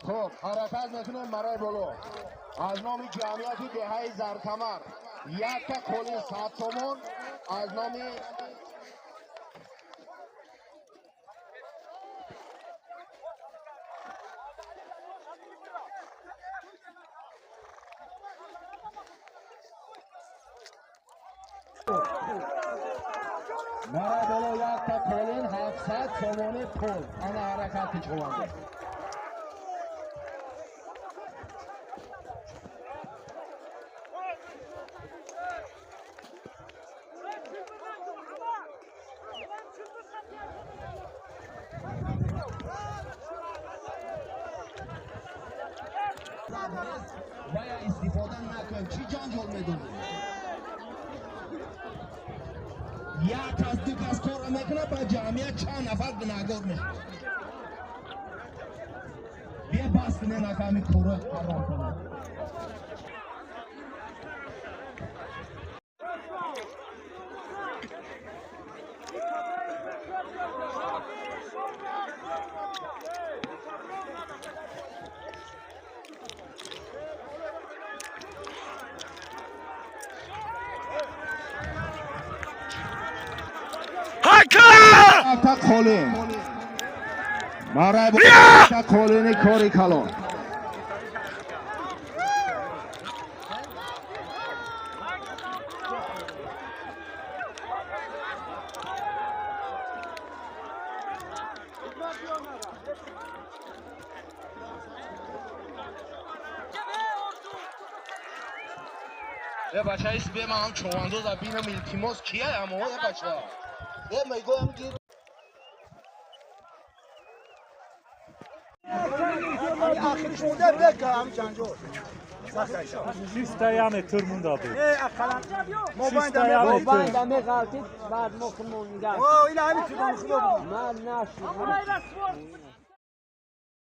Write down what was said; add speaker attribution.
Speaker 1: Хуб, ҳаракат мекунем барои боло. Аз номи ҷамъияти деҳаи Заркамар якта қолин 100 сомон, аз номи барои боло якта қолин 700 сомони пул. Ана ҳаракати чуванда. Бая истифода накун. Чӣ ҷанҷол медонӣ? Як кас, ду кас корро мекунад, ба ҷамъият чанд нафар гунаҳгор мешавад. Бия бас кунем, ака, ҳамин корро ҳаром кунем. Якта қолин. Барои якта қолини кори калон. Э бача, ис бе ман човандоза бинам, илтимос, кия амо э бача? Э мегӯям ки
Speaker 2: آخرش مونده بگه هم جنجال.
Speaker 3: شش یعنی تر مونده بود.
Speaker 4: موبایل دمه غلطید بعد ما خودمون میگم.
Speaker 2: اوه اینا همین تو دانشگاه بود.
Speaker 4: من نشد.